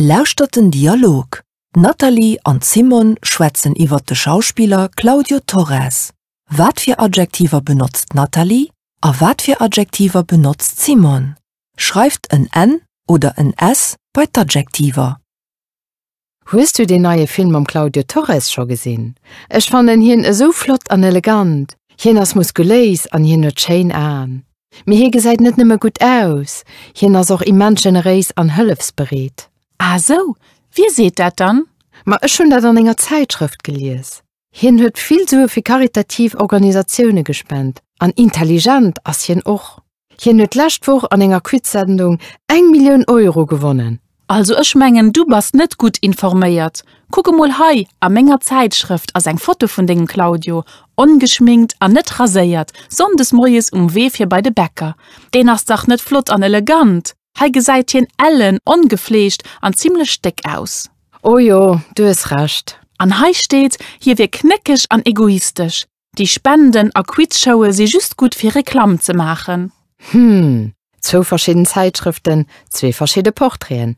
Lauschtert den Dialog. D'Nathalie an d'Simone schwätzen iwwer de Schauspiller Claudio Torres. Wat fir Adjektiver benotzt d'Nathalie a wat fir Adjektiver benotzt d'Simone? Schreift en n oder en s bei d'Adjektiver. Hues du deen neie Film mam Claudio Torres scho gesinn? Ech fannen hien esou flott an elegant. Hien ass muskuléis an hien huet schéin Aen. Mee hie gesäit net nëmme gutt aus, hien ass och immens generéis an hëllefsbereet. Ah sou, wie seet dat dann? Ma ech hunn dat an enger Zäitschrëft gelies. Hien huet vill Sue fir karitativ Organisatioune gespent. An intelligent ass hien och. Hien huet d'lescht Woch an enger Quizsendung eng Millioun Euro gewonnen. Also ech mengen du bass net gutt informéiert. Kuck emol hei, a menger Zäitschrëft ass eng Foto vun dengem Claudio, ongeschminkt an net raséiert, sonndes moies um Wee fir bei de Bäcker. Deen ass dach net flott an elegant. Hei gesäit hien ellen, ongefleegt an zimlech déck aus. Oh jo, du hues Recht. An hei steet, hie wier knéckeg an egoistesch. Déi Spenden a Quizshowe si just gutt fir Reklamm ze maachen. Hm, zwou verschidden Zäitschrëften, zwee verschidde Portraiten.